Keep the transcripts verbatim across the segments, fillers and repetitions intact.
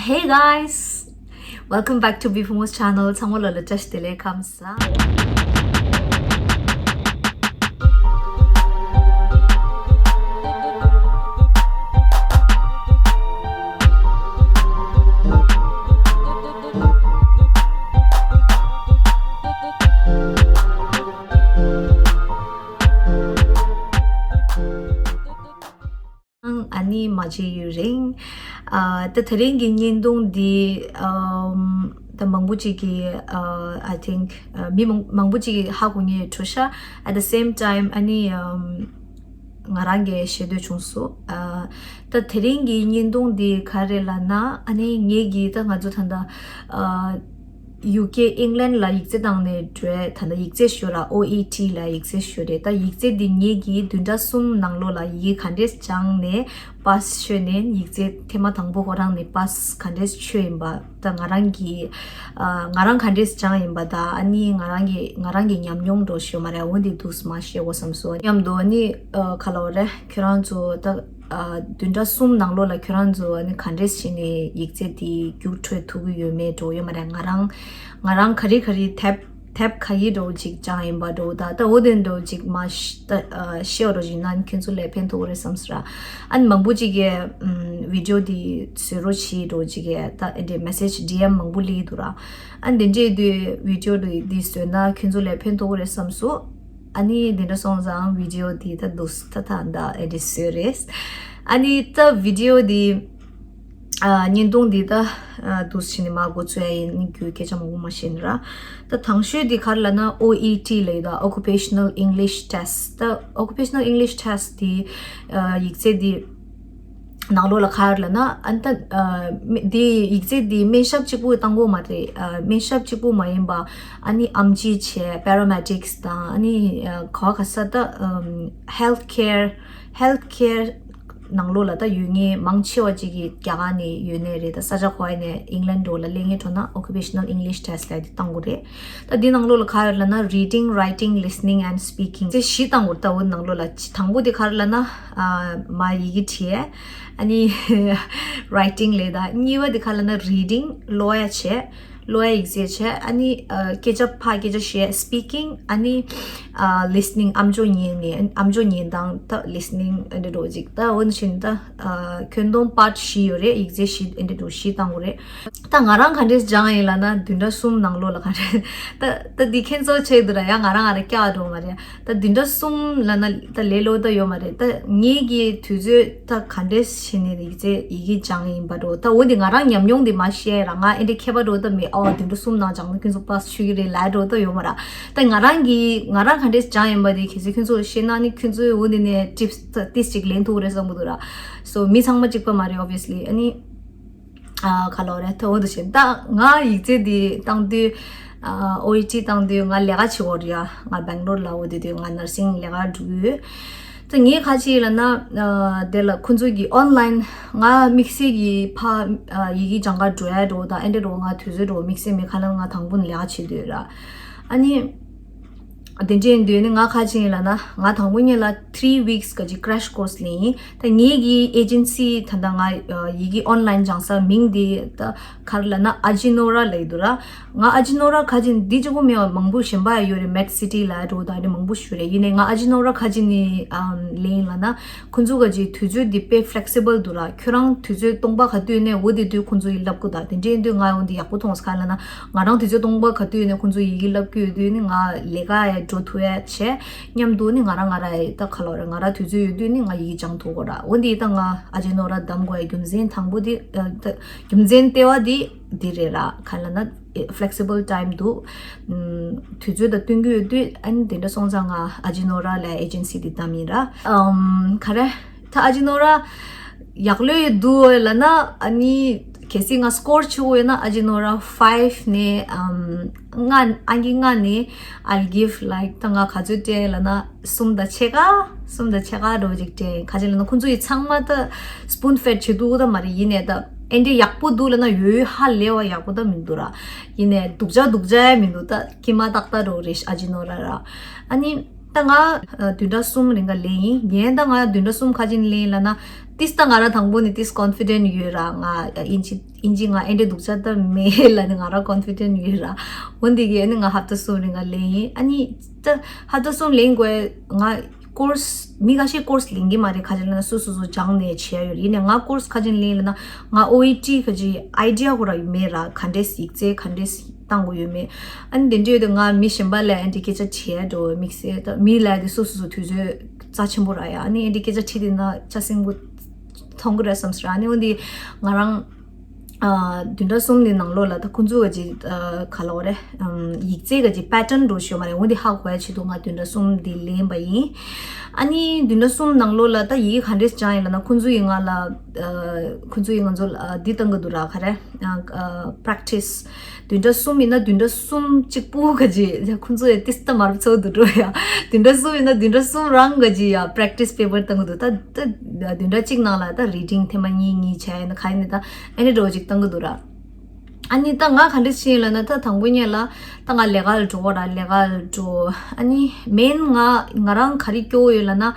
Hey guys! Welcome back to Bifumo's channel. ཚང་མ་ལ་ལ་བཀྲ་ཤིས་བདེ་ལེགས། ཁམས་བཟང་། ཨ་ནི་མ་བརྗེད་ཡུན་རིང་། ཨ་ད་དེ་རིང་གི་བརྙན་ཐུང་འདི་ཨམ་ད་མང་པོ་ཅིག་གིས་ཨ་I think ཨ་མི་མང་མང་པོ་ཅིག་གིས་ཧ་གོ་ངེས་འགྲོ་ཤག at the same time ཨ་ནི་ཨམ་ང་རང་གིས་ཤེས་འདོད་བྱུང་སོང་། ཨ་ད་དེ་རིང་གི་བརྙན་ཐུང་འདི་ག་རེ་ལབ་ན། ཨ་ནི་ངེད་ཀྱིས་ད་ང་ཚོ་ད་ལྟ་ཨ་ཡུ་ཀེ་ཨིང་ལན་ལ་ཡིག་ཚད་བཏང་ནས་འགྲོ་ཡ། ད་ལྟ་ཡིག་ཚད་ཞུ་ར། ཨོ་ཨི་ཊི་ལ་ཡིག་ཚད་ཞུ་རེད། ད་ཡིག་ཚད་འདི་ངེད་ཀྱིས་བདུན་ཕྲག་གསུམ་ནང་ལོགས་ལ་ཡི་གེ་ག་འདྲས་སྦྱངས་ནས་པཱ་སི་ཤོད་ནས། ཡིག་ཚད་ཐེངས་མ་དང་པོ་ཁོ་རང་ནས་པཱ་སི་ག་འདྲས་ཆོད་ཡིན་པ། ད་ང་རང་གིས་ཨ་ང་རང་ག་འདྲས་སྦྱངས་ཡིན་པ། ད་ཨ་ནི་ང་རང་གི་ང་རང་གི་ཉམས་མྱོང་འགྲོ་ཤོད་མ་རེད། འོ་འདི་འདུག་སེ་མ་བཤད་དགོས་བསམ་སོང་། མཉམ་དུ་ཨ་ནི་ཨ་ག་ལབ་དགོས་རེད། ཁྱོད་རང་ཚོ་ད་ཨ་བདུན་ཕྲག་གསུམ་ནང་ལོགས་ལ་ཁྱོད་རང་ཚོ་ཨ་ནི་ག་འདྲས་བྱས་ནས་ཡིག་ཚད་དེ་རྒྱུགས་འཕྲོད་ཐུབ་ཀྱི་ཡོད་མེད་འགྲོ་ཡོད་མ་རེད། ང་རང་ང་རང་ག་རེ་ག་རེ་དེབ་དེབ་ག་གི་འགྲོ་ཅིག་སྦྱངས་ཡིན་པ་འགྲོ། ད་ད་འོ་དེ་འགྲོ་ཅིག་མ་ཤ་ད་ཨ་ཤེས་པ་འགྲོ་ཅིག་ན་ཁྱོད་ཚོ་ལ་ཕན་ཐོགས་རེད་བསམ་སོང་ར། ཨ་ནི་མང་པོ་ཅིག་གིས་ཨམ་བི་ཌི་ཡོ་དེ་བཟོ་རོགས་བྱེད་འགྲོ་ཅིག་གིས་ད་ཨེ་འདྲས་མེ་སེ་ཇི་ཌི་ཨེམ་མང་པོ་སླེབས་འདུག་ར། ཨ་ནི་དེ་འདྲས་དུས་བི་ཌི་ཡོ་དེ་བཟོས་ན་ཁྱོད་ཚོ་ལ་ཕན་ཐོགས་རེད་བསམ་སོང་། ཨ་ནི་དེ་འདྲ་སོང་ཙང་བི་ཌི་ཡོ་དེ་ད་འདུག་སེ་ད་ད་ད་ཨེ་འདྲས་བཟོས་རེད། ཨ་ནི་ད་བི་ཌི་ཡོ་དེ་ཨ་བརྙན་ཐུང་འདི་ད་ཨ་འདུག་སེ་བྱས་ནས་མར་འགོ་ཚུགས་ཡ་ཡིན། ཨ་ནི་རྒྱུ་སྐད་ཆ་མང་པོ་མ་བཤད་ནས་ར། ད་དང་ཤོས་འདི་ག་རེ་ལབ་ན། ཨོ་ཨི་ཊི་ལབ་ཡོད་ད། Occupational English Test། ད་Occupational English Test་འདི་ཨ་ཡིག་ཚད་འདི་ནང་ལོགས་ལ་ག་རེ་ལབ་ན། ཨ་ནི་ད་ཨ་མི་འདི་ཡིག་ཚད་འདི་སྨན་ཞབས་གཅིག་པུ་བཏང་དགོས་མ་རེད། ཨ་སྨན་ཞབས་གཅིག་པུ་མ་ཡིན་པ་ཨ་ནི་ཨེམ་ཆི་བྱས། པེ་ར་མེ་ཌིག་སི་དང་། ཨ་ནི་ཨ་ག་བ་ག་ས་ད་ཨམ་ཧེལ་ཐི་ཁེར་ཧེལ་ཐི་ཁེར་ནང་ལོགས་ལ་ད་ཡོད་མཁན་མང་ཆེ་བ་ཅིག་གིས་རྒྱ་གར་ནས་ཡོད་མཁན་རེད། ད་ས་ཆ་ག་བ་ནས་ཨིང་ལན་འགྲོ་ལ་སླེབས་མཁན་འགྲོ་ན་Occupational English Test་ལབ་དེ་བཏང་དགོས་རེད། ད་འདི་ནང་ལོགས་ལ་ག་རེ་ལབ་ན། Reading, Writing, Listening and Speaking་ཟེར་བཞི་བཏང་དགོས་རེད། ད་འོ་ནང་ལོགས་ལ་དང་པོ་དེ་ག་རེ་ལབ་ན། ཨ་མར་ཡི་གེ་བྲིས། ཨ་ནི་Writing་ལབ་ཡོད་ད། གཉིས་པ་དེ་ག་རེ་ལབ་ན། Reading་ཀློག་ཡ་བྱས། ཀློག་ཡ་ཡིག་ཚད་བྱས། ཨ་ནི་ཨ་སྐད་ཆ་ཕར་སྐད་ཆ་བཤད། Speaking། ཨ་ནི་ཨ་Listening་ཨམ་ཅོག་ཉན་ནས། ཨམ་ཅོག་ཉན་སྟངས་ད་Listening་ཨེ་འདྲ་འགྲོ་ཅིག་ད་འོ་ན་བཞིན་ད་ཨ་ཁྱོན་བསྡོམས་པར་བཞི་ཡོད་རེད། ཡིག་ཚད་བཞི་ཨེ་འདྲ་འགྲོ་བཞི་བཏང་དགོས་རེད། ད་ང་རང་ག་འདྲས་སྦྱངས་ཡིན་ལབ་ན། བདུན་ཕྲག་གསུམ་ནང་ལོགས་ལ་ག་འདྲས་ད་ད་འདི་ཁྱེད་ཚོ་ཆེད་དུ་ར་ཡ། ང་རང་ང་རང་སྐྱག་འགྲོ་མ་རེད། ད་བདུན་ཕྲག་གསུམ་ལབ་ན་ད་ལས་སླ་པོ་ད་ཡོད་མ་རེད། ད་ངེད་ཀྱི་དུས་ཚོད་ད་ག་འདྲས་བྱས་ནས་ཡིག་ཚད་ཡི་གེ་སྦྱངས་ཡིན་པ་འགྲོ། ད་འོ་འདི་ང་རང་ཉམས་མྱོང་འདི་མ་བཤད་ར། ང་ཨེ་འདྲས་མཁས་པ་འགྲོ་ད་མེད། ཨོ་བདུན་ཕྲག་གསུམ་ནང་སྦྱངས་ན་ཁྱོད་ཚོ་པཱ་སི་ཆོད་ཀྱི་རེད་ལབ་འགྲོ་ད་ཡོད་མ་ར། ད་ང་རང་གིས་ང་རང་ག་འདྲས་སྦྱངས་ཡིན་པ་དེ་གལ་སྲིད་ཁྱོད་ཚོ་ཤེས་ན་ནི་ཁྱོད་ཚོས་འོ་འདི་ནས་ཊིབ་སི་ཊིབ་སི་ཅིག་ལེན་ཐུབ་རེད་བསམ་གྱི་འདུག་ར། སོ་མི་ཚང་མ་གཅིག་པ་མ་རེད་obviously། ཨ་ནི་ཨ་ག་ལབ་རེད། ད་འོ་འདི་བྱས། ད་ང་ཡིག་ཚད་འདི་བཏང་དུས་ཨ་ཨོ་ཨི་ཊི་བཏང་དུས་ང་ལས་ཀ་བྱེད་དགོས་རེད་ཡ། ང་སྦེང་ལོར་ལ་འོ་དེ་དུས་ང་ནར་སིང་ལས་ཀ་འགྲོ་གི་ཡོད། ད་ངས་ག་རེ་བྱས་ལབ་ན། ཨ་དེ་ལ་ཁོང་ཚོ་གི་ཨོན་ལན་ང་དམིགས་བསལ་གྱི་ཕ་ཨ་ཡི་གེ་སྦྱང་ག་འགྲོ་ཡ་འགྲོ་དང་ཨེ་འདྲ་འགྲོ་ང་དུས་ཚོད་འགྲོ་དམིགས་བསལ་མེད། ག་ལབ་ན་ང་དང་པོ་ནས་ལས་ཀ་བྱེད་འདོད་ར། ཨ་ནི་དེ་འདྲ་ཡིན་དུས་ནི་ང་ག་རེ་བྱས་ལབ་ན། ང་དང་པོ་ཉིད་ལ་three weeks་ག་ཅིག་crash course་ལེན་ཡིན། ད་ངེད་ཀྱི་ཨེ་ཇེན་སི་ད་ལྟ་ང་ཡི་གེ་ཨོན་ལན་སྦྱང་ས་མིང་དེ་ད་ག་རེ་ལབ་ན། ཨ་ཇི་ནོ་ར་ལབ་ཀྱི་འདུག་ར། ང་ཨ་ཇི་ནོ་ར་ག་ཅིག་འདི་གཅིག་པོ་མེད་པ་མང་པོ་གཞན་པ་ཡང་ཡོད་རེད། མེད་སི་ཊི་ལབ་འགྲོ་དང་ཨ་ནི་མང་པོ་ཞིག་རེད། ཡིན་ནའི་ང་ཨ་ཇི་ནོ་ར་ག་ཅིག་ནས་ཨམ་ལེན་ལབ་ན། ཁོང་ཚོ་ག་ཅིག་དུས་ཚོད་འདི་དཔེ་flexible་འདུག་ར། ཁྱོད་རང་དུས་ཚོད་སྟོང་པ་ག་དུས་ནས་འོ་དེ་དུས་ཁོང་ཚོ་ཡིས་བསླབ་ཀྱི་འདུག་དེ་འདྲ་ཡིན་དུས་ང་འོ་འདི་ཡག་པོ་མཐོང་སོང་། ག་ལབ་ན་ང་རང་དུས་ཚོད་སྟོང་པ་ག་དུས་ནས་ཁོང་ཚོ་ཡི་གེ་བསླབ་ཀྱི་ཡོད་དུས་ནི་ང་ལས་ཀ་ཡང་འགྲོ་ཐུབ་ཡ་བྱས། མཉམ་དུ་ནི་ང་རང་ང་རང་ཡི་ད་ག་ལབ་རེད། ང་རང་དུས་ཚོད་ཡོད་དུས་ནི་ང་ཡི་གེ་སྦྱང་ཐུབ་ཀྱི་ར། འོ་འདི་ད་ང་ཨ་ཇི་ནོ་ར་བདམས་དགོས་ཡ་རྒྱུ་མཚན་དང་པོ་འདི་ཨ་ད་རྒྱུ་མཚན་ལྟེ་བ་འདི་འདི་རེད་ར། ག་ལབ་ན་flexible time་འདུག་ཨམ་དུས་ཚོད་དང་བསྟུན་གྱི་ཡོད་དུས། ཨ་ནི་དེ་འདྲ་སོང་ཙང་ང་ཨ་ཇི་ནོ་ར་ལབ་ཨེ་ཇེན་སི་འདི་བདམས་ཡིན་ར། ཨམ་ག་རེ། ད་ཨ་ཇི་ནོ་ར་ཡག་ལོས་འདུག་ལབ་ན། ཨ་ནི་གལ་སྲིད་ང་སི་ཀོར་བྱེད་དགོས་ཡོད་ན་ཨ་ཇི་ནོ་ར་five་ནས་ཨམ་ལྔ། ཨང་ཀི་ལྔ་ནས་I'll give like ད་ང་ག་ཚོད་སྤྲད་ལབ་ན། གསུམ་དང་ཕྱེད་ཀ་གསུམ་དང་ཕྱེད་ཀ་འདྲ་བོ་ཅིག་སྤྲད། ག་ཅི་ལབ་ན་ཁོང་ཚོ་ཡི་ཚང་མ་ད་spoon fed་བྱེད་ཐུབ་ཀྱི་ད་མ་རེད། ཡིན་ནའི་ད་ཨེ་འདྲ་ཡག་པོ་འདུག་ལབ་ན་ཡོད་ཡོད་ཧ་ལས་པ་ཡག་པོ་ད་མི་འདུག་ར། ཡིན་ནའི་སྡུག་ཅག་སྡུག་ཅག་ཡང་མི་འདུག་ད་དཀྱིལ་མ་ཏག་ཏག་འདྲ་བོ་རེད་ཨ་ཇི་ནོ་ར་ར། ཨ་ནི་ད་ང་ཨ་བདུན་ཕྲག་གསུམ་རིང་ག་ལེན་ཡིན། ངས་ད་ང་བདུན་ཕྲག་གསུམ་ག་ཅི་ལེན་ལབ་ན། ཏིས་ད་ང་རང་དང་པོ་ནས་ཏིས་ཀོན་ཕི་ཌེན་ཊི་ཡོད་ར། ང་ཨིན་ཇི་ཨིན་ཇི་ང་ཨེ་འདྲ་སྡུག་ཅག་ད་མེད་ལབ་ནས་ང་རང་ཀོན་ཕི་ཌེན་ཊི་ཡོད་ར། འོན་ཏེ་གི་ཨ་ནི་ང་ཧབ་ཏ་གསུམ་རིང་ང་ལེན་ཡིན། ཨ་ནི་ད་ཧབ་ཏ་གསུམ་ལེན་དགོས་ང་ཀོར་སི་མི་ཁ་ཤས་ཀོར་སི་ལེན་གི་མ་རེད། ཁ་ཅིག་ལབ་ན་སོ་སོ་སོ་སྦྱངས་ནས་བྱས་ཡོད་རེད། ཡིན་ནའི་ང་ཀོར་སི་ཁ་ཅིག་ལེན་ལབ་ན་ང་ཨོ་ཨི་ཊི་ཁ་ཅིག་ཨའི་ཌི་ཡ་ཁོ་རང་མེད་ར། ག་འདྲས་ཡིག་ཚད་ག་འདྲས་བཏང་དགོས་ཡོད་མེད། ཨ་ནི་དེ་འདྲ་ཡོད་དུས་ང་མི་གཞན་པ་ལ་ཨེ་འདྲ་སྐད་ཆ་དྲིས་ཡ་འགྲོ་དམིགས་བསལ་ད་མི་ལ་དེ་སོ་སོ་སོ་དུས་ཚོད་རྩ་ཆེན་པོ་ར་ཡ། ཨ་ནི་ཨེ་འདྲ་སྐད་ཆ་དྲིས་དེ་ན་ཆ་སེང་པོ་མཐོང་གི་རེད་བསམ་སོང་ར། ཨ་ནི་འོན་ཏེ་ང་རང་ཨ་བདུན་ཕྲག་གསུམ་ནི་ནང་ལོགས་ལ་ད་ཁོང་ཚོ་ག་ཅིག་ཨ་ག་ལབ་དགོས་རེད། ཨམ་ཡིག་ཚད་ག་ཅིག་པེ་ཊརན་འགྲོ་ཤོད་མ་རེད། འོན་ཏེ་ཧ་གོ་ཡ་ཆེད་དུ་ང་བདུན་ཕྲག་གསུམ་འདི་ལེན་པ་ཡིན། ཨ་ནི་བདུན་ཕྲག་གསུམ་ནང་ལོགས་ལ་ད་ཡི་གེ་ག་འདྲས་སྦྱངས་ཡིན་ལབ་ན་ཁོང་ཚོ་ཡིས་ང་ལ་ཨ་ཁོང་ཚོ་ཡིས་ང་ཚོ་ལ་ཨ་འདི་བཏང་གི་འདུག་ར། ག་རེ་ཨ་པེ་རེག་ཊི་སི། བདུན་ཕྲག་གསུམ་ཡིན་ན་བདུན་ཕྲག་གསུམ་གཅིག་པུ་ག་ཅིག་ཁོང་ཚོ་ཡི་ཏིས་ད་མར་ཚོགས་འདུ་འགྲོ་ཡ། བདུན་ཕྲག་གསུམ་ཡིན་ན་བདུན་ཕྲག་གསུམ་རང་ག་ཅིག་ཡ་པེ་རེག་ཊི་སི་པེ་པར་བཏང་གི་འདུག་ད་ད་བདུན་ཕྲག་གཅིག་ནང་ལ་ད་རི་ཌིང་ཐེངས་མ་གཉིས་གཉིས་བྱས་ཡིན་ན་ག་ཡིན་ནི་ད་ཨེ་འདྲ་འགྲོ་ཅིག་བཏང་གི་འདུག་ར། ཨ་ནི་ད་ང་ག་འདྲ་ཞིག་ཡིན་ལབ་ན་ད་དང་པོ་ཉིད་ལ་ད་ང་ལས་ཀ་ལ་འགྲོ་བ་ར། ལས་ཀ་ལ་འགྲོ། ཨ་ནི་མེན་ང་ང་རང་ག་རེ་སྐྱོ་བོ་ཡོད་ལབ་ན་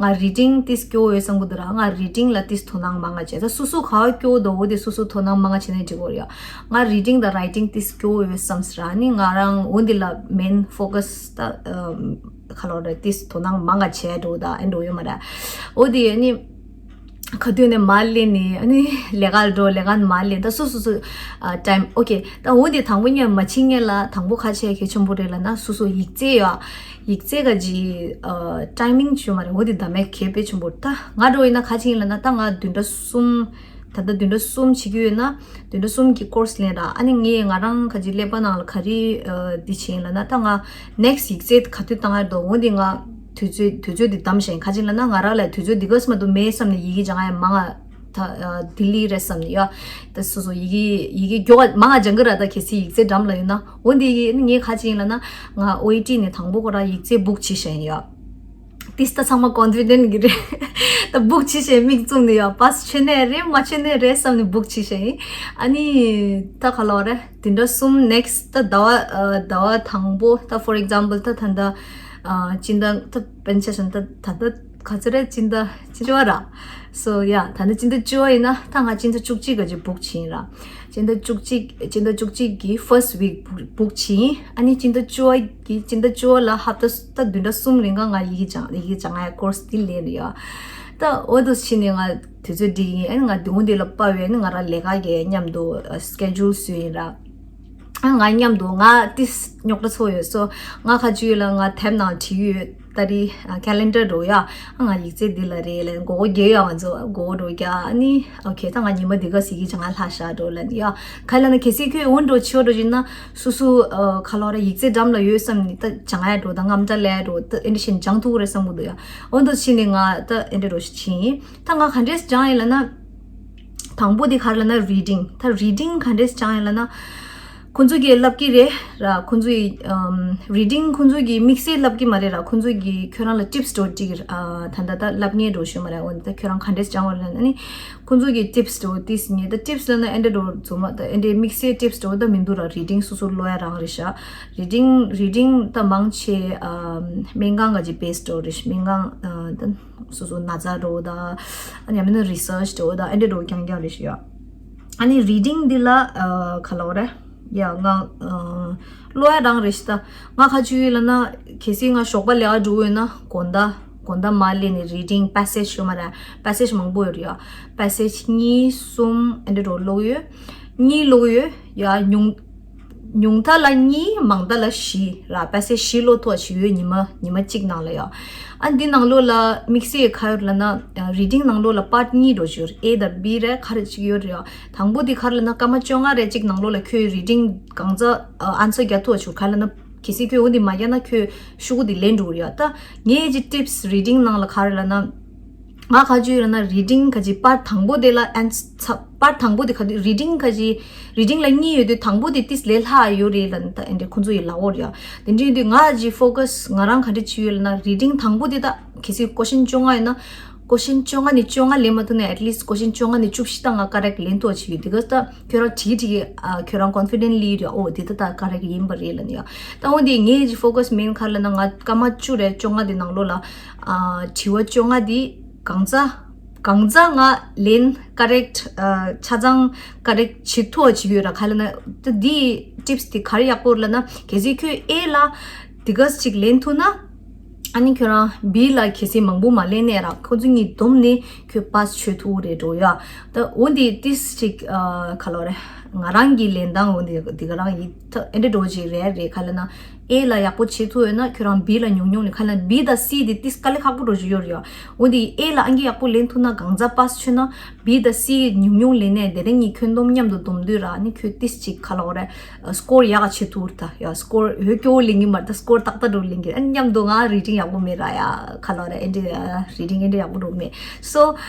ང་རི་ཌིང་ཏིས་སྐྱོ་བོ་ཡོད་བསམ་གི་འདུག་ར། ང་རི་ཌིང་ལ་ཏིས་དོ་སྣང་མང་ང་བྱས། ད་སོ་སོ་ག་བ་སྐྱོ་བོ་འདུག་འོ་དེ་སོ་སོ་དོ་སྣང་མང་ང་བྱས་ནས་འགྲིག་གི་རེད་ཡ། ང་རི་ཌིང་དང་རའི་ཊིང་ཏིས་སྐྱོ་བོ་ཡོད་བསམ་སོང་ར། ཨ་ནི་ང་རང་འོ་འདི་ལ་མེན་ཕོ་ཀ་སི་ད་ཨམ་ག་ལབ་དགོས་རེད། ཏིས་དོ་སྣང་མང་ང་བྱས་འགྲོ་ད་ཨེ་འགྲོ་ཡོད་མ་ར། འོ་དེ་ཨ་ནི། ག་དུས་ནས་མར་ལེན་ནས་ཨ་ནི་ལས་ཀ་འགྲོ། ལས་ཀ་ནས་མར་ལེན། ད་སོ་སོ་སོ་ཨ་ཊའིམ་ཨོ་ཀེ། ད་འོ་དེ་དང་པོ་ཉིད་མ་ཕྱིན་སྔོན་ལ་དང་པོ་ག་བྱེད་གལ་ཆེན་པོ་རེད་ལབ་ན་སོ་སོ་ཡིག་ཚད་ཡ། ཡིག་ཚད་ག་ཅིག་ཨ་ཊའི་མིང་ཞུ་མ་རེད། འོ་དེ་ད་མེད་གལ་དཔེ་ཆེན་པོ། ད་ང་འགྲོ་ཡིན་ན་ག་བྱེད་ཡིན་ལབ་ན་ད་ང་བདུན་ཕྲག་གསུམ། ད་ལྟ་བདུན་ཕྲག་གསུམ་བྱེད་ཀྱི་ཡོད་ན་བདུན་ཕྲག་གསུམ་གྱི་ཀོར་སི་ལེན་ར། ཨ་ནི་ངས་ང་རང་ག་ཅིག་ཀླད་པ་ནང་ལ་ག་རེ་ཨ་འདི་བྱེད་ཡིན་ལབ་ན་ད་ང་ནེག་སི་ཡིག་ཚད་ག་དུས་བཏང་ཡ་འདུག་འོ་དེ་ང་དུས་ཚོད་དུས་ཚོད་འདི་བདམས་བཞག་ཡིན། ག་ཅིག་ལབ་ན་ང་རང་ལ་དུས་ཚོད་འདི་ག་ཙམ་མ་གཏོགས་མེད་བསམ་ནས་ཡི་གེ་སྦྱང་ཡ་མང་ང་ད་ལྡི་ལི་རེད་བསམ་ནས་ཡ། ད་སོ་སོ་ཡི་གེ་ཡི་གེ་མགྱོགས་མང་ང་སྦྱང་གི་ར། ད་གལ་སྲིད་ཡིག་ཚད་འགྲམ་ལ་ཡོད་ན། འོ་འདི་ཡི་ངས་ག་ཅིག་ཡིན་ལབ་ན་ང་ཨོ་ཨི་ཊི་ནས་དང་པོ་ཁོ་རང་ཡིག་ཚད་བུག་བྱས་བཞག་ཡིན་ཡ། ཏིས་ད་ཚང་མ་ཀོན་ཕི་ཌེན་ཊི་གི་རེད། ད་བུག་བྱས་བཞག་མིག་བཙུམ་ནས་ཡ་པཱ་སི་ཆོད་ནའི་རེད་མ་ཆོད་ནའི་རེད་བསམ་ནས་བུག་བྱས་བཞག་ཡིན། ཨ་ནི་ད་ག་ལབ་དགོས་རེད། བདུན་ཕྲག་གསུམ་ནེག་སི་ད་ཟླ་བ་ཨ་ཟླ་བ་དང་པོ་ད་ཕོར་ཨིག་ཛམ་པལ་ད་ད་ལྟ་ཨ་སྤྱི་ཟླ་ད་དཔེར་ན་ཆ་བཞག་ན་ད་ད་ལྟ་ག་ཚོད་རེད། སྤྱི་ཟླ་བཅུ་པ་ར། སོ་ཡ་ད་ནི་སྤྱི་ཟླ་བཅུ་པ་ཡིན་ན་ད་ང་སྤྱི་ཟླ་བཅུ་གཅིག་ག་ཅིག་བུག་བྱས་ཡིན་ར། སྤྱི་ཟླ་བཅུ་གཅིག་སྤྱི་ཟླ་བཅུ་གཅིག་གི་ཕར་སི་ཊི་ཝིག་བུག་བྱས་ཡིན། ཨ་ནི་སྤྱི་ཟླ་བཅུ་པ་གི་སྤྱི་ཟླ་བཅུ་པ་ལ་ཧབ་ཏ་ད་བདུན་ཕྲག་གསུམ་རིང་ག་ང་ཡི་གེ་སྦྱང་ཡི་གེ་སྦྱང་ཡ་ཀོར་སི་འདི་ལེན་རེད་ཡ། ད་འོ་དུ་ཕྱིན་ནས་ང་དུས་ཚོད་འགྲིག་ཡིན། ཨ་ནི་ང་དུང་འདི་ལ་དཔའ་བའི་ཨ་ནི་ང་རང་ལས་ཀ་གི་མཉམ་དུ་སི་ཀེ་ཇུལ་བཟོས་ཡིན་ར། ཨ་ང་མཉམ་དུ་ང་ཏིས་རྙོག་དྲ་ཚོ་ཡོད་སོ། ང་ཁ་ཆུ་ཡོད་ལ་ང་དེབ་ནང་བྲིས་ཡོད། ད་རི་ཨ་ཁེ་ལེན་ཌར་འགྲོ་ཡ། ཨ་ང་ཡིག་ཚད་འདི་ལ་རེད་ལ་མགོ་བོ་རྒྱས་ཡ། ང་ཚོ་མགོ་བོ་འགྲོ་རྒྱ། ཨ་ནི་ཨོ་ཁེ་ད་ང་ཉི་མ་འདི་ག་སི་གི་སྦྱང་ཡ་ལྷག་ཤག་འགྲོ་ལ་ཡ། ག་ལ་ན་གལ་སྲིད་ཁྱོད་འོན་འགྲོ་ཆེ་བ་འགྲོ་བྱིན་ན་སུ་སུ་ཨ་ག་ལོ་ར་ཡིག་ཚད་འགྲམ་ལ་ཡོད་བསམ་ནི་ད་སྦྱང་ཡ་འགྲོ་ད་རྔམ་སྐྲག་ལས་འགྲོ་ད་ཨེ་འདྲ་བཞིན་སྦྱང་ཐུབ་རེད་བསམ་གི་འདུག་ཡ། འོན་ཏོ་ཕྱིན་ནི་ང་ད་ཨེ་འདྲ་འགྲོ་ཞིག་ཕྱིན། ད་ང་ག་འདྲས་སྦྱང་ཡིན་ལ་ན། དང་པོ་དེ་ག་རེ་ལབ་ན་རི་ཌིང་། ད་རི་ཌིང་ག་འདྲས་སྦྱང་ཡིན་ལབ་ན། ཁོང་ཚོ་གིས་ལབ་ཀྱི་རེད་ར། ཁོང་ཚོ་ཡི་ཨམ་རི་ཌིང་ཁོང་ཚོ་གིས་དམིགས་བསལ་ལབ་ཀྱི་མ་རེད་ར། ཁོང་ཚོ་གིས་ཁྱོད་རང་ལ་ཊིབ་སི་འགྲོ་ཅིག་ཨ་ད་ད་ད་ལབ་ངེས་འགྲོ་ཞུ་མ་རེད། འོན་ཏེ་ཁྱོད་རང་ག་འདྲས་སྦྱང་བ་ལབ་ན་ནི། ཁོང་ཚོ་གིས་ཊིབ་སི་འགྲོ་ཏིས་ངེས་ད་ཊིབ་སི་ལབ་ན་ཨེ་འདྲ་འགྲོ་རྫུན་མ་ད་ཨེ་འདྲའི་དམིགས་བསལ་ཊིབ་སི་འགྲོ་ད་མི་འདུག་ར། རི་ཌིང་སོ་སོ་ཀློག་ཡ་རང་རེད་ཤག་རི་ཌིང་རི་ཌིང་ད་མང་ཆེ་ཨམ་སྨན་ཁང་ག་ཅིག་བེ་སི་འགྲོ་རེད་ཤག་སྨན་ཁང་ཨ་ད། སོ་སོ་ན་ཚ་འགྲོ་ད། ཨ་ནི་ཡང་མིན་ན་རི་སར་ཆི་འགྲོ་ད་ཨེ་འདྲ་འགྲོ་རྐྱང་རྐྱང་རེད་ཤག་ཡ། ཨ་ནི་རི་ཌིང་འདི་ལ་ཨ་ག་ལབ་དགོས་རེད། ཡ་ང་ཨ་ཀློག་ཡ་རང་རེད་ཤག་ད། ང་ཁ་ཆུ་ཡིན་ལབ་ན་གལ་སྲིད་ང་ཞོགས་པ་ལས་ཀ་འགྲོ་ཡོད་ན་དགོང་དག་དགོང་དག་མ་ལས་ནས་རི་ཌིང་པ་སེ་ཇི་ཡོད་མ་རེད། པ་སེ་ཇི་མང་པོ་ཡོད་རེད་ཡ། པ་སེ་ཇི་གཉིས་གསུམ་ཨེ་འདྲ་འགྲོ་ཀློག་ཡོད། གཉིས་ཀློག་ཡོད་ཡ། ཉུང་ཉུང་མཐའ་ལ་གཉིས་མང་མཐའ་ལ་བཞི་ར། པ་སེ་ཇི་བཞི་ཀློག་ཐུབ་པ་ཞིག་ཡོད། ཉི་མ་ཉི་མ་གཅིག་ནང་ལ་ཡ། ཨ་འདི་ནང་ལོགས་ལ་དམིགས་བསལ་ག་ཡོད་ལབ་ན་རི་ཌིང་ནང་ལོགས་ལ་པཱར་ཊི་གཉིས་འགྲོ་ཞུ་ཨེ་དང་བི་རེད། ག་རེ་གཅིག་ཡོད་རེད་ཡ། དང་པོ་འདི་ག་རེ་ལབ་ན་སྐར་མ་བཅོ་ལྔ་རེ་གཅིག་ནང་ལོགས་ལ་ཁྱོད་རི་ཌིང་གང་ཚ་ཨན་སར་རྒྱག་ཐུབ་པ་ཞིག་ག་རེ་ལབ་ན་གལ་སྲིད་ཁྱོད་འོ་འདི་མ་རྒྱག་ན་ཁྱོད་ཤོག་གུ་འདི་ལེན་འགྲོ་གི་རེད་ཡ། ད་ངའི་གི་ཊིབ་སི་རི་ཌིང་ནང་ལ་ག་རེ་ལབ་ན། ང་ག་ཅུ་ཡོད་ན་རི་ཌིང་ག་ཅི་པར་དང་པོ་དེ་ལ་ཨན་ཚ་པར་དང་པོ་དེ་ག་དུས་རི་ཌིང་ག་ཅི་རི་ཌིང་ལ་གཉིས་ཡོད་དུས་དང་པོ་དེ་ཏིས་ལས་སླ་ཡོད་རེད་ལ་ད་ཨེ་འདྲ་ཁོང་ཚོ་ཡི་ལ་འོར་ཡ། དེ་འདྲ་ཡོད་དུས་ང་ཅི་ཕོ་ཀ་སི་ང་རང་ག་འདྲ་ཅི་ཡོད་ལ་ན་རི་ཌིང་དང་པོ་དེ་ད་གལ་སྲིད་ཀོ་ཤན་བཅོ་ལྔ་ཡོད་ན་ཀོ་ཤན་བཅོ་ལྔ་ནས་བཅོ་ལྔ་ལེན་མ་ཐུབ་ན་ཨེཊ་ལིསྟ་ཀོ་ཤན་བཅོ་ལྔ་ནས་བཅུ་བཞི་ད་ང་ཀ་རེག་ལེན་ཐུབ་ཅིག་ཡོད་དེ་ག་ད་ཁྱོད་རང་བྲིས་བྲིས་ཨ་ཁྱོད་རང་ཀོན་ཕི་ཌེན་ཊི་ལི་ཡོད་ཡ། འོ་དེ་ད་ད་ཀ་རེག་ཡིན་པ་རེད་ལ་ནི་ཡ། ད་འོ་དེ་ངའི་ཅི་ཕོ་ཀ་སི་མེན་ག་རེ་ལ་ན་ང་སྐར་མ་བཅུ་རེ་བཅོ་ལྔ་དེ་ནང་ལོགས་ལ། ཨ་དྲི་བ་བཅོ་ལྔ་འདི་གང་ཚ་ གང་ཙམ་ང་ལན་ཀ་རེག་ཊི་ཆ་ཚང་ཀ་རེག་ཊི་བྱེད་ཐུབ་པ་བྱེད་ཀྱི་ཡོད་ར། ག་ལབ་ན་ད་འདི་ཊིབ་སི་དེ་ག་རེ་ཡག་པོ་རེད་ལབ་ན། གལ་སྲིད་ཁྱོད་ཨེ་ལ་དེ་ག་ཅིག་ལེན་ཐུབ་ན། ཨ་ནི་ཁྱོད་རང་བི་ལ་གལ་སྲིད་མང་པོ་མ་ལེན་ནའི་ར། ཁོ་ཚོ་གཉིས་བསྡོམས་ནས་ཁྱོད་པཱ་སི་ཆོད་ཐུབ་རེད་འགྲོ་ཡ། ད་འོ་འདི་ཏིས་ཅིག་ཨ་ག་ལབ་རེད། ང་རང་གི་ལེན་སྟངས་འོ་འདི་འདི་ག་རང་ཡིན། ད་ཨེ་འདྲ་འགྲོ་ཅིག་རེད་རེད། ག་ལབ་ན་ཨེ་ལ་ཡག་པོ་བྱེད་ཐུབ་ཡོད་ན་ཁྱོད་རང་བི་ལ་ཉུང་ཉུང་ལེན། ག་ལབ་ན་བི་དང་སི་འདི་ཏིས་དཀའ་ལས་ཁག་པོ་འགྲོ་ཅིག་ཡོད་རེད་ཡ། འོ་འདི་ཨེ་ལ་ཨང་ཀི་ཡག་པོ་ལེན་ཐུབ་ན་གང་ཙམ་པཱ་སི་ཆོད་ན། བི་དང་སི་ཉུང་ཉུང་ལེན་ནས་དེ་རིང་གཉིས་ཁྱོན་བསྡོམས་མཉམ་དུ་བསྡོམས་དུས་ར། ཨ་ནི་ཁྱོད་ཏིས་ཅིག་ག་ལབ་རེད། སི་ཀོར་ཡག་ག་བྱེད་ཐུབ་རེད་ད་ཡ། སི་ཀོར་འོ་སྐྱོ་བོ་ལེན་གྱི་མ་རེད། ད་སི་ཀོར་ཏག་ཏག་འགྲོ་ལེན་གྱི། ཨ་ནི་མཉམ་དུ་ང་རི་ཌིང་ཡག་པོ་མེད་ར་ཡ། ག་ལབ་རེད། ཨེ་འདྲ་རི་ཌིང་ཨེ་འདྲ་ཡག་པོ་འགྲོ་མེད། སོ་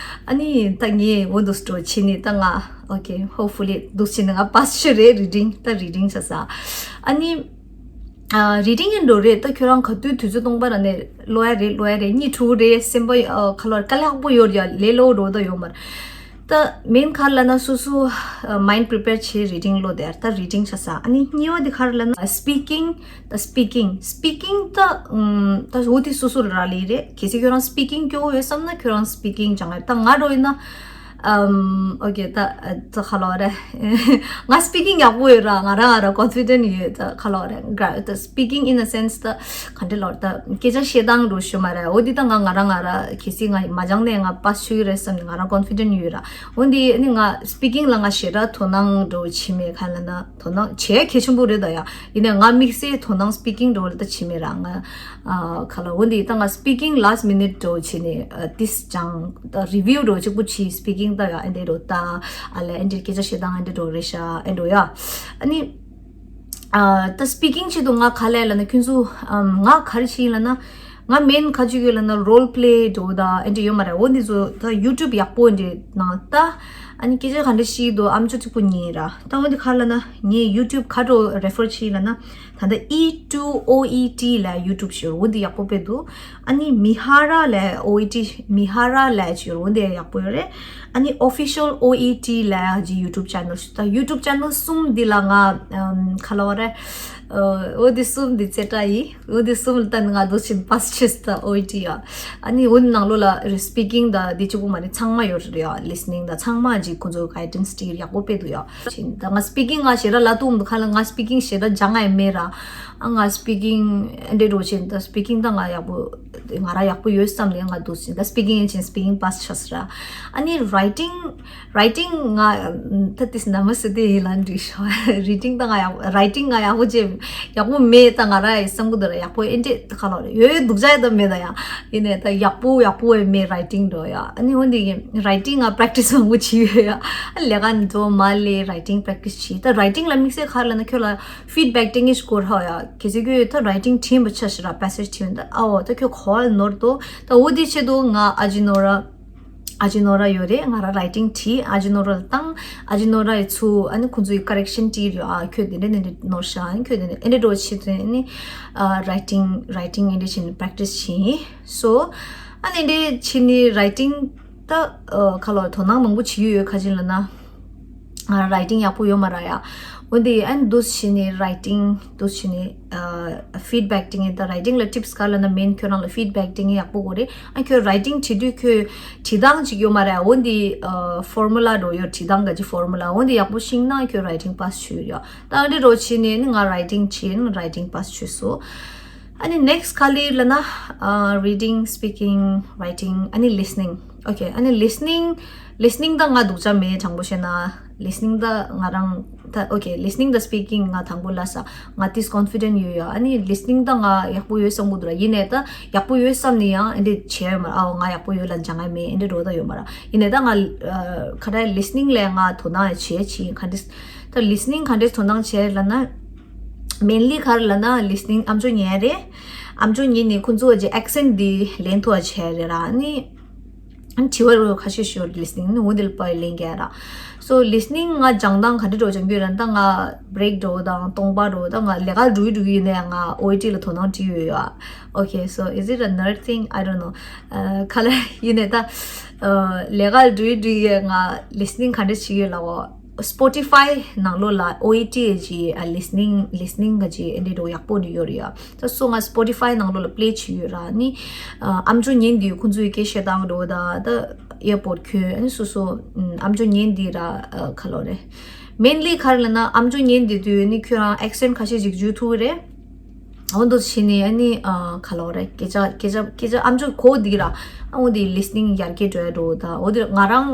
ཨ་ནི་ད་ངས་འོ་འདུག་སེ་འགྲོ་བྱས་ནས་ད་ང་ཨོ་ཁེ་ཧོབ་ཕུ་ལི་འདུག་སེ་བྱས་ནས་ང་པཱ་སི་ཆོད་རེད། རི་ཌིང་ད་རི་ཌིང་ཆ་ས་ཨ་ནི། ཨ་རི་ཌིང་ཨེ་འགྲོ་རེད། ད་ཁྱོད་རང་ག་དུས་དུས་ཚོད་སྟོང་པ་ར་ནས་ཀློག་ཡ་རེད། ཀློག་ཡ་རེད། གཉིད་ཁུག་རེད། སེམས་པ་ཨ་ག་ལབ་དཀའ་ལས་ཁག་པོ་ཡོད་ཡ། ལས་སླ་པོ་འགྲོ་ད་ཡོད་མ་རེད། ད་མེན་ག་རེ་ལབ་ན་སོ་སོ་མའིན་ཌི་པི་རི་པེར་བྱེད། རི་ཌིང་ཀློག་དེ་ད་རི་ཌིང་ཆ་ས། ཨ་ནི་གཉིས་པ་དེ་ག་རེ་ལབ་ན་སི་པི་ཀིང་། ད་སི་པི་ཀིང་སི་པི་ཀིང་ད་ཨུམ་ད་འོ་དེ་སོ་སོ་ལ་རག་ལས་རེད། གལ་སྲིད་ཁྱོད་རང་སི་པི་ཀིང་སྐྱོ་བོ་ཡོད་བསམ་ན་ཁྱོད་རང་སི་པི་ཀིང་སྦྱང་ཡ། ད་ང་འགྲོ་ཡིན་ན། ཨམ། ཨོ་ཁེ། ད་ད་ག་ལབ་རེད། ང་སི་པི་ཀིང་ཡག་པོ་ཡོད་ར། ང་རང་ང་རང་ཀོན་ཕི་ཌེན་ཊི་ཡོད། ད་ག་ལབ་རེད། ག་ད་སི་པི་ཀིང་ཨིན་ཨ་སེན་སི་ད་ག་འདྲ་ལབ་རེད། ད་སྐད་ཆ་བཤད་སྟངས་འགྲོ་ཤོད་མ་རེད། འོ་འདི་ད་ང་ང་རང་ང་རང་གལ་སྲིད་ང་མ་སྦྱངས་ནས་ང་པཱ་སི་ཆོད་ཀྱི་རེད་བསམ་ནས་ང་རང་ཀོན་ཕི་ཌེན་ཊི་ཡོད་ར། འོ་འདི་ནི་ང་སི་པི་ཀིང་ལ་ང་ཞེ་དྲག་དོ་སྣང་འགྲོ་བྱེད་མེད། ག་ལབ་ན་དོ་སྣང་བྱེད་གལ་ཆེན་པོ་རེད་ད་ཡ། ཡིན་ནའི་ང་དམིགས་བསལ་དོ་སྣང་སི་པི་ཀིང་འགྲོ་ལ་ད་བྱེད་མེད་ར། ང་ཨ་ག་ལབ། འོ་འདི་ད་ང་སི་པི་ཀིང་ལཱ་སི་མི་ནིཊ་འགྲོ་བྱས་ནས་ཨ་ཏིས་སྦྱང་། ད་རི་བིའུ་འགྲོ་གཅིག་པུ་བྱས། སི་པི་ཀིང་ད་ཡ་ཨེ་འདྲ་འགྲོ་ད། ཨ་ལས་ཨེ་འདྲ་སྐད་ཆ་བཤད་སྟངས་ཨེ་འདྲ་འགྲོ་རེད་ཤག་ཨེ་འགྲོ་ཡ། ཨ་ནི་ཨ་ད་སི་པི་ཀིང་ཆེད་དུ་ང་ག་ལབ་ལབ་ན་ཁྱོད་ཚོ་ཨམ་ང་ག་རེ་བྱེད་ཡིན་ལབ་ན། ང་མེན་ག་ཅིག་ཡོད་ལབ་ན་རོལ་པི་ལེ་འགྲོ་ད་ཨེ་འདྲ་ཡོད་མ་རེད། འོ་འདི་ཚོ་ད་ཡུ་ཊུབ་ཡག་པོ་འདྲ་ནང་ལྟ། ཨ་ནི་སྐད་ཆ་ག་འདྲ་བཤད་འདུག་ཨམ་ཅོག་གཅིག་པུ་ཉན་ར། ད་འོ་འདི་ག་ལབ་ན་ངས་ཡུ་ཊུབ་ག་འགྲོ་རེ་ཕར་བྱེད་ལབ་ན། ད་ལྟ་ཨི་ཊུ་ཨོ་ཨི་ཊི་ལབ་ཡུ་ཊུབ་ཞིག་ཡོད། འོ་འདི་ཡག་པོ་དཔེ་འདུག་ཨ་ནི་མི་ཧ་ར་ལབ་ཨོ་ཨི་ཊི་མི་ཧ་ར་ལབ་ཅིག་ཡོད། འོ་འདི་ཡག་པོ་ཡོད་རེད། ཨ་ནི་ཨོ་ཕི་ཤལ་ཨོ་ཨི་ཊི་ལབ་ཅིག་ཡུ་ཊུབ་ཆེ་ནལ་ཞིག་ད་ཡུ་ཊུབ་ཆེ་ནལ་གསུམ་འདི་ལ་ང་ཨམ་ག་ལབ་རེད། ཨ་འོ་འདི་གསུམ་འདི་རྩེ་གྲ་ཡིན། འོ་འདི་གསུམ་ལ་ད་ང་འདུག་སེ་བྱས་པཱ་སི་ཆོད་ད་ཨོ་ཨི་ཊི་ཡ། ཨ་ནི་འོ་འདི་ནང་ལོགས་ལ་རེ་སི་པི་ཀིང་ད་འདི་གཅིག་པུ་མ་རེད། ཚང་མ་ཡོད་རེད་ཡ། ལི་སི་ནིང་ད་ཚང་མ་ཅིག་ཁོང་ཚོ་གའི་ཌེན་སི་ཅིག་ཡག་པོ་དཔེ་འདུག་ཡ། ད་ང་སི་པི་ཀིང་ང་ཞེ་དྲག་ལབ་ཐུབ་མི་འདུག་ག་ལབ་ན་ང་སི་པི་ཀིང་ཞེ་དྲག་སྦྱང་ཡ་མེད་ར། ཨ་ང་སི་པི་ཀིང་ཨེ་འདྲ་འགྲོ་བྱས་ད་སི་པི་ཀིང་ད་ང་ཡག་པོ་ང་རང་ཡག་པོ་ཡོད་བསམ་ནས་ང་འདུག་སེ་ད་སི་པི་ཀིང་ཡིན་ཕྱིན་སི་པི་ཀིང་པཱ་སི་ཆགས་སོང་ར། ཨ་ནི་རའི་ཊིང་རའི་ཊིང་ང་ད་ཏིས་ན་མ་སི་དེ་ཡིན་ལབ་འགྲིག་ཤོག་རའི་ཊིང་ད་ང་ཡག་རའི་ཊིང་ང་ཡག་པོ་བྱས་ཡག་པོ་མེད། ད་ང་རང་ཡི་བསམ་གི་འདུག་ར། ཡག་པོ་ཨེ་འདྲ་ད་ག་ལབ་རེད། ཡོད་ཡོད་སྡུག་ཅག་ཡོད་ད་མེད་ད་ཡ། ཡིན་ནའི་ད་ཡག་པོ་ཡག་པོ་ཡོད་མེད་རའི་ཊིང་འགྲོ་ཡ། ཨ་ནི་འོ་འདི་གི་རའི་ཊིང་ང་པེ་རེག་ཊི་སི་མང་པོ་བྱས་ཡོད་ཡ། ཨ་ལས་ཀ་འགྲོ་མ་ལས་རའི་ཊིང་པེ་རེག་ཊི་སི་བྱས། ད་རའི་ཊིང་ལ་དམིགས་བསལ་ག་རེ་ལབ་ན་ཁྱོད་ལ་ཕིཌ་བེག་སྟེར་མཁན་ཞིག་དགོས་རེད་ཡ། གལ་སྲིད་ཁྱོད་ད་རའི་ཊིང་བྲིས་པ་ཆ་ཞིག་ར་པེ་སེ་ཇི་བྲིས་ཡོད་ད། ཨ་འོ་ད་ཁྱོད་ག་པར་ནོར་འདུག་ད་འོ་འདི་ཆེད་དུ་ང་ཨ་ཇི་ནོ་ར་ཨ་ཇི་ནོ་ར་ཡོད་རེད། ང་རང་རའི་ཊིང་བྲིས། ཨ་ཇི་ནོ་ར་ལ་བཏང་། ཨ་ཇི་ནོ་ར་ཡི་ཚུར་ཨ་ནི་ཁོང་ཚོ་ཡི་ཀ་རེག་ཤན་བྲིས་ཡོད། ཨ་ཁྱོད་དེ་འདྲ་དེ་འདྲ་ནོར་ཤག་ཨ་ནི་ཁྱོད་དེ་འདྲ་ཨེ་འདྲ་འགྲོ་བྱེད་དུས་ཨ་ནི་ཨ་རའི་ཊིང་རའི་ཊིང་ཨེ་འདྲ་བྱས་ནས་པེ་རེག་ཊི་སི་བྱས། སོ་ཨ་ནི་འདྲ་བྱས་ནས་རའི་ཊིང་ད་ཨ་ག་ལབ་དོ་སྣང་མང་པོ་བྱེད་ཀྱི་ཡོད། ག་ཅི་ལབ་ན་ང་རའི་ཊིང་ཡག་པོ་ཡོད་མ་རེད་ཡ། འོ་འདི་ཨ་ནི་འདུག་སེ་བྱས་ནས་རའི་ཊིང་འདུག་སེ་བྱས་ནས་ཨ་ཕིཌ་བེག་སྟེར་མཁན་ད་རའི་ཊིང་ལ་ཊིབ་སི་ག་རེ་ལབ་ན་མེན་ཁྱོད་རང་ལ་ཕིཌ་བེག་སྟེར་མཁན་ཡག་པོ་དགོས་རེད། ཨ་ཁྱོད་རའི་ཊིང་བྲིས་དུས་ཁྱོད་བྲིས་སྟངས་ཅིག་ཡོད་མ་རེད། འོ་འདི་ཨ་ཕོར་མུ་ལ་འདྲ་ཡོད། བྲིས་སྟངས་ག་ཅི་ཕོར་མུ་ལ་འོ་འདི་ཡག་པོ་ཤེས་ན་ཁྱོད་རའི་ཊིང་པཱ་སི་ཆོད་ཡོད་ཡ། ད་འདི་འདྲ་བྱས་ནས་ནི་ང་རའི་ཊིང་བྲིས་ནི་རའི་ཊིང་པཱ་སི་ཆོད་སོང་། ཨ་ནི་ནེག་སི་ག་རེ་ལབ་ན་ཨ་རི་ཌིང་སི་པི་ཀིང་རའི་ཊིང་ཨ་ནི་ལི་སི་ནིང་། ཨོ་ཁེ། ཨ་ནི་ལི་སི་ནིང་ལི་སི་ནིང་ད་ང་སྡུག་ཅག་མེད། དྲང་པོ་བཤད་ན་ལི་སི་ནིང་ད་ང་རང་ད་ཨོ་ཁེ། ལི་སི་ནིང་དང་སི་པི་ཀིང་ང་དང་པོ་ལབ་ས། ང་ཏིས་ཀོན་ཕི་ཌེན་ཊི་ཡོད་ཡ། ཨ་ནི་ལི་སི་ནིང་ད་ང་ཡག་པོ་ཡོད་བསམ་གི་འདུག་ར། ཡིན་ནའི་ད་ཡག་པོ་ཡོད་བསམ་ནས་ཡང་ཨེ་འདྲ་བྱས་ཡོད་མ་རེད། ཨའོ་ང་ཡག་པོ་ཡོད་ལབ་སྦྱང་ཡ་མེད་ཨེ་འདྲ་འགྲོ་ད་ཡོད་མ་རེད། ཡིན་ནའི་ད་ང་ཨ་ག་རེ་ལི་སི་ནིང་ལ་ང་དོ་སྣང་ཡ་བྱས་བྱས་ག་འདྲ་ད་ལི་སི་ནིང་ག་འདྲ་དོ་སྣང་བྱས་ལབ་ན། མེན་ལི་ག་རེ་ལབ་ན་ལི་སི་ནིང་ཨམ་ཅོག་ཉན་རེད། ཨམ་ཅོག་ཉན་ནས་ཁོང་ཚོ་གི་ཨེག་སེན་ཊི་འདི་ལེན་ཐུབ་པ་བྱས་རེད་ར། ཨ་ནི་དྲི་བ་རུ་ཁ་ཤས་ཤོར་ལི་སི་ནིང་ནི་འོ་འདི་ལ་པར་ལེན་གྱི་ར། སོ་ལི་སི་ནིང་ང་སྦྱང་སྟངས་ག་འདྲ་འགྲོ་སྦྱང་གི་ར། ད་ང་བྷི་རེག་འགྲོ་དང་སྟོང་པ་འགྲོ་ད་ང་ལས་ཀ་འགྲོ་གི་འགྲོ་གི་ཡིན་ནའི་ང་ཨོ་ཨི་ཊི་ལ་དོ་སྣང་བྱེད་ཀྱི་ཡོད་ཡ། Okay, so is it another thing? I don't know. ཨ་ག་ལ་ཡིན་ནའི་ད་ཨ་ལས་ཀ་འགྲོ་གི་འགྲོ་གི་ང་ལི་སི་ནིང་ག་འདྲ་བྱེད་ཀྱི་ཡོད་ལབ་གོ། Spotify ནང་ལོགས་ལ་ཨོ་ཨི་ཊི་གི་ཨ་ལི་སི་ནིང་ལི་སི་ནིང་གི་ཨེ་འདྲ་འགྲོ་ཡག་པོ་འདྲ་ཡོད་རེད་ཡ། ད་སོ་ང་Spotify ནང་ལོགས་ལ་པི་ལེ་བྱེད་ཡོད་ར། ནི་ཨ་ཨམ་ཅོག་ཉན་དུས་ཁོང་ཚོའི་སྐད་བཤད་སྟངས་འགྲོ་ད་ད་ ཨེར་པོར་ཁྱོད་ཨ་ནི་སོ་སོ་ཨམ་ཅོག་ཉན་འདི་ར་ཁ་ལོ་རེད། མེན་ལི་ག་རེ་ལབ་ན་ཨམ་ཅོག་ཉན་འདི་དུས་ནི་ཁྱོད་རང་ཨེག་སེན་ཁ་ཤས་ཅིག་འཇུ་ཐུབ་རེད། འོ་འདུག་བྱས་ནས་ཨ་ནི་ཁ་ལོ་རེད། སྐད་ཆ་སྐད་ཆ་སྐད་ཆ་ཨམ་ཅོག་གོ་འདི་ར་ཨ་འོ་འདི་ལི་སི་ནིང་ཡར་རྒྱས་འགྲོ་ཡ་འགྲོ་ད་འོ་འདི་ང་རང་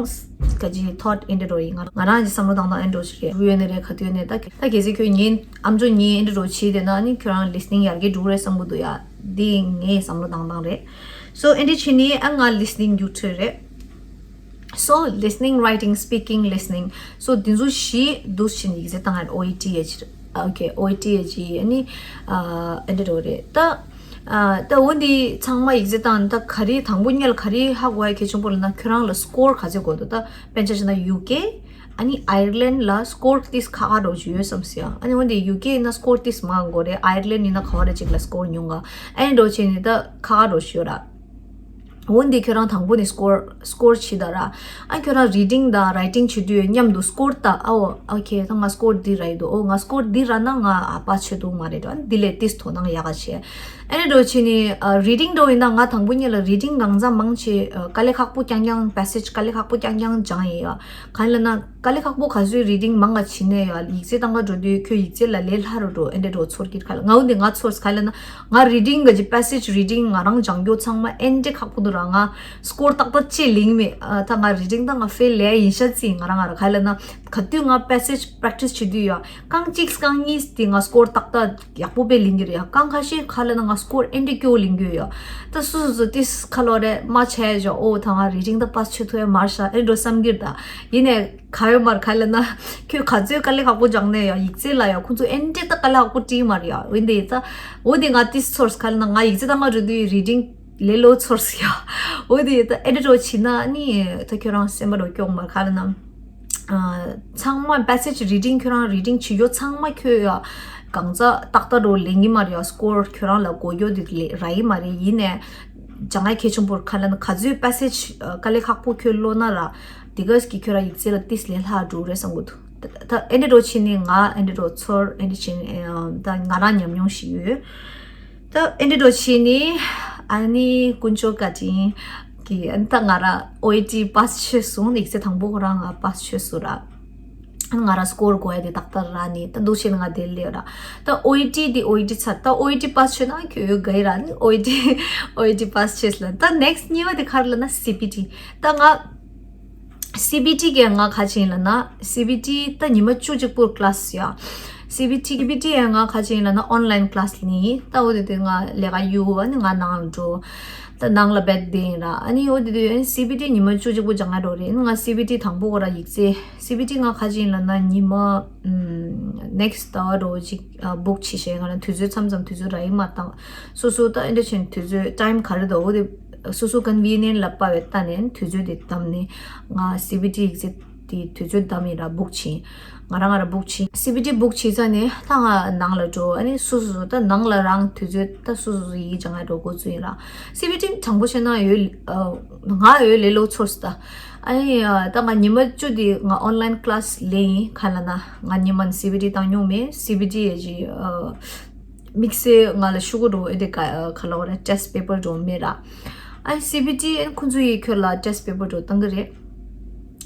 ག་ཅི་ཐོཊ་ཨེ་འདྲ་འགྲོ་ཡིན། ང་རང་གི་བསམ་བློ་བཏང་སྟངས་ཨེ་འདྲ་ཞིག་རེད། ཡོད་ནི་རེད། ག་དུས་ནས་ད་ད་གལ་སྲིད་ཁྱོད་ཉན་ཨམ་ཅོག་ཉན་ཨེ་འདྲ་འགྲོ་བྱས་དེ་ན་ཨ་ནི་ཁྱོད་རང་ལི་སི་ནིང་ཡར་རྒྱས་འགྲོ་རེད་བསམ་གི་འདུག་ཡ། འདི་ངའི་བསམ་བློ་བཏང་སྟངས་རེད། སོ་ཨེ་འདྲ་བྱས་ནས་ཨ་ང་ལི་སི་ནིང་རྒྱུགས་འཕྲོད་རེད། So listening, writing, speaking, listening. So འདི་ཚོ་བཞི་འདུག་བྱས་ནས་ཡིག་ཚད་བཏང་ཡ་ཨོ་ཨི་ཊི་ཨེཆ། ཨོ་ཁེ། ཨོ་ཨི་ཊི་ཨེཆ་ཨ་ནི་ཨ་འདྲ་འགྲོ་རེད་ད། ཨ་ད་འོ་འདི་ཚང་མ་ཡིག་ཚད་བཏང་ད་ག་རེ་དང་པོ་ཉིད་ལ་ག་རེ་ཧ་གོ་ཡ་གལ་ཆེན་པོ་ལབ་ན་ཁྱོད་རང་ལ་སི་ཀོར་ག་ཚོད་དགོས་འདུག་ད་དཔེར་ན་ཆ་བཞག་ན་ཡུ་ཀེ་ཨ་ནི་ཨའི་ལན་ལ་སི་ཀོར་ཏིས་ཁ་ཁ་འགྲོ་ཞིག་ཡོད་བསམ་སྲིད་ཨ། ཨ་ནི་འོ་འདི་ཡུ་ཀེ་ཡིན་ན་སི་ཀོར་ཏིས་མང་དགོས་རེད། ཨའི་ལན་ཡིན་ན་ག་བ་རེ་ཅིག་ལ་སི་ཀོར་ཉུང་ག་ཨ་ནི་འགྲོ་བྱས་ནས་ད་ཁ་ཁ་འགྲོ་ཞིག་ཡོད་ར། འོ་འདི་ཁྱོད་རང་དང་པོ་ནས་སི་ཀོར་སི་ཀོར་བྱེད་ད་ར། ཨ་ཁྱོད་རང་རི་ཌིང་དང་རའི་ཊིང་བྱེད་དུས་མཉམ་དུ་སི་ཀོར་ལྟ་ཨ། འོ་ཨོ་ཁེ་ད་ང་སི་ཀོར་འདི་རག་གི་འདུག་འོ་ང་སི་ཀོར་འདི་རག་ན་ང་ཨ་པཱས་བྱེད་ཐུབ་མ་རེད་འགྲོ། ཨ་འདི་ལས་ཏིས་དོ་སྣང་ཡག་ག་བྱེད། ཨ་ནི་འགྲོ་བྱས་ནས་ཨ་རི་ཌིང་འགྲོ་ཡིན་ན་ང་དང་པོ་ཉིད་ལ་རི་ཌིང་གང་ཙམ་མང་ཆེ་ཨ་དཀའ་ལས་ཁག་པོ་རྐྱང་རྐྱང་པ་སེ་ཇི་དཀའ་ལས་ཁག་པོ་རྐྱང་རྐྱང་སྦྱངས་ཡིན་ཡ། གང་ལབ་ན་དཀའ་ལས་ཁག་པོ་ག་ཚོད་རི་ཌིང་མང་ག་བྱེད་ནས་ཡ་ཡིག་ཚད་བཏང་ག་འགྲོ་དུས་ཁྱོད་ཡིག་ཚད་ལ་ལས་སླ་རུ་འགྲོ། ཨེ་འདྲ་འགྲོ་ཚོར་གྱི་ག་ལ་ང་འོ་འདི་ང་ཚོར་ག་ལབ་ན། ང་རི་ཌིང་ག་ཅི་པ་སེ་ཇི་རི་ཌིང་ང་རང་སྦྱང་རྒྱུ་ཚང་མ་ཨེ་འདྲ་ཁག་པོ་འདུག་ར། ང་སི་ཀོར་ཏག་ཏག་ཅིག་ལེན་མེད། ཨ་ད་ང་རི་ཌིང་ད་ང་ཧྥེལ་ལས་ཡིན་ཤ་ཙི་ང་རང་ང་ར་ག་ལབ་ན་ག་དུས་ང་པ་སེ་ཇི་པེག་ཊིས་བྱེད་དུས་ཡ་རྐང་གཅིག་རྐང་གཉིས་དེ་ང་སི་ཀོར་ཏག་ཏག་ཡག་པོ་དཔེ་ལེན་གྱི་རེད་ཡ། རྐང་ཁ་ཤས་ག་ལབ་ན་ང་སི་ཀོར་ཨེ་འདྲ་སྐྱོ་ལེན་གྱི་ཡ། ད་སུ་སུ་སུ་ཏིས་ཁ་ལོ་རེ་མ་བྱས་ཡ་འོ་ད་ང་རི་ཌིང་ད་པཱས་བྱེད་ཐུབ་ཡ་མ་རེད་ཤ་ཨེ་འགྲོ་བསམ་གྱི་རེད། ད་ཡིན་ནས། ག་ཡོད་མར་ག་ལབ་ན། ཁྱོད་ག་ཚོད་དཀའ་ལས་ཁག་པོ་སྦྱངས་ནས་ཡ་ཡིག་ཚད་ལ་ཡ་ཁོང་ཚོ་ཨེ་འདྲས་ད་དཀའ་ལས་ཁག་པོ་བྲིས་མར་ཡ་འོན་ཏེ་ད། འོ་དེ་ང་ཏིས་ཚོར་ག་ལབ་ན་ང་ཡིག་ཚད་ད་ང་འགྲོ་དུས་རི་ཌིང་ལས་ལོ་ཚོར་ཡ། འོ་དེ་ད་ཨེ་འདྲ་འགྲོ་བྱེད་ན་ནི་ད་ཁྱོད་རང་སེམས་པ་འགྲོ་སྐྱོང་མར་ག་ལབ་ན། ཚང་མ་པ་སེ་ཇི་རི་ཌིང་ཁྱོད་རང་རི་ཌིང་བྱེད་རྒྱུ་ཚང་མ་ཁྱོད་ཡ་གང་ཚ་ཏག་ཏག་འགྲོ་ལེན་གྱི་མར་ཡ་སི་ཀོར་ཁྱོད་རང་ལ་དགོས་རྒྱུ་དེ་རག་གི་མ་རེད། ཡིན་ནས་སྦྱང་ཡ་གལ་ཆེན་པོ་ག་ལབ་ན་ག་ཚོད་པ་སེ་ཇི་དཀའ་ལས་ཁག་པོ་ཁྱོད་ཀློག་ན་ར། དེ་ག་གི་ཁྱོད་རང་ཡིག་ཚད་ལ་ཏིས་ལས་སླ་འགྲོ་རེད་བསམ་གི་འདུག་ད་ད་ཨེ་འདྲ་འགྲོ་བྱས་ནས་ང་ཨེ་འདྲ་འགྲོ་ཚོར་ཨེ་འདྲ་བྱས་ནས་ཨེ་ད་ང་རང་ཉམས་མྱོང་ཞིག་ཡོད། ད་ཨེ་འདྲ་འགྲོ་བྱས་ནས་ཨ་ནི་དཀོན་མཆོག་བཀའ་དྲིན་གྱིས་ཨ་ནི་ད་ང་རང་ཨོ་ཨི་ཊི་པཱས་བྱས་སོང་། ཡིག་ཚད་དང་པོ་ཁོ་རང་ང་པཱས་བྱས་སོང་ར། ང་རང་སི་ཀོར་དགོས་ཡ་དེ་ཏག་ཏག་རག་ནས་ད་འདུག་བྱས་ནས་ང་དེ་སླེབས་ར། ད་ཨོ་ཨི་ཊི་དེ་ཨོ་ཨི་ཊི་ཚར་ད་ཨོ་ཨི་ཊི་པཱས་བྱས་ན་ཁྱོད་ཡོད་དགའ་ཡི་ར། ནི་ཨོ་ཨི་ཊི་ཨོ་ཨི་ཊི་པཱས་བྱས་ལ་ད་ནེག་སི་གཉིས་པ་དེ་ག་རེ་ལབ་ན་སི་བི་ཊི། ད་ང་སི་བི་ཊི་གི་ང་ག་ཅི་ཡིན་ལབ་ན་སི་བི་ཊི་ད་ཉི་མ་བཅུ་གཅིག་པོ་ཀླཱས་ཡ། སི་བི་ཊི་སི་བི་ཊི་ཡ་ང་ག་ཅི་ཡིན་ལབ་ན་ཨོན་ལའིན་ཀླཱས་ལེན་ཡིན། ད་འོ་དེ་དུས་ང་ལས་ཀ་གཡུག་ཨ་ནི་ང་ནང་ལ་འགྲོ། ད་ནང་ལ་བེད་དེ་ཡིན་ར། ཨ་ནི་འོ་དེ་དུས་ཨ་ནི་སི་བི་ཊི་ཉི་མ་བཅུ་གཅིག་པོ་སྦྱང་ང་འགྲོ་རེད། ཨ་ནི་ང་སི་བི་ཊི་དང་པོ་ཁོ་ར་ཡིག་ཚད་སི་བི་ཊི་ང་ག་ཅི་ཡིན་ལབ་ན་ཉི་མ་ནེག་སི་ཟླ་བ་འགྲོ་ཅིག་བུག་བྱེད་བྱས་ང་ལ་དུས་ཚོད་མཚམས་མཚམས་དུས་ཚོད་རག་གི་མ་བཏང་། སོ་སོ་ད་ཨེ་འདྲ་བྱས་ནས་དུས་ཚོད་ཊའིམ་ག་རེ་འདུག་འོ་དེ་སོ་སོ་ཀོན་ཝི་ནེན་ལ་དཔག་པའི་ལྟ་ནས་དུས་ཚོད་དེ་བདམས་ནས་ང་སི་བི་ཊི་ཡིག་ཚད་དེ་དུས་ཚོད་བདམས་ཡིན་ར་བུག་བྱས། ང་རང་ང་ར་བུག་བྱས། སི་བི་ཊི་བུག་བྱས་ཚར་ནས་ད་ང་ནང་ལ་འགྲོ། ཨ་ནི་སོ་སོ་སོ་ད་ནང་ལ་རང་དུས་ཚོད་ད་སོ་སོ་སོ་ཡིག་སྦྱང་ང་འགྲོ་འགོ་བཙུགས་ཡིན་ར། སི་བི་ཊི་དྲང་པོ་བཤད་ན་ཡོད་ང་ཡོད་ལས་ལོ་ཚོར་སོང་ད། ཨ་ནི་ད་ང་ཉི་མ་བཅུ་དེ་ང་ཨོན་ལའིན་ཀླཱས་ལེན་ཡིན་ག་ལབ་ན་ང་ཉི་མ་ནས་སི་བི་ཊི་བཏང་མྱོང་མེད། སི་བི་ཊི་ཡ་ཅི་དམིགས་བསལ་ང་ལ་ཤོག་གུ་འགྲོ་ཨེ་དེ་ག་ག་ལབ་དགོས་རེད། ཊེ་སི་ཊི་པེ་པར་འགྲོ་མེད་ར། ཨ་ནི་སི་བི་ཊི་ཨ་ནི་ཁོང་ཚོ་ཡིས་ཁྱོད་ལ་ཊེ་སི་ཊི་པེ་པར་འགྲོ་བཏང་གི་རེད།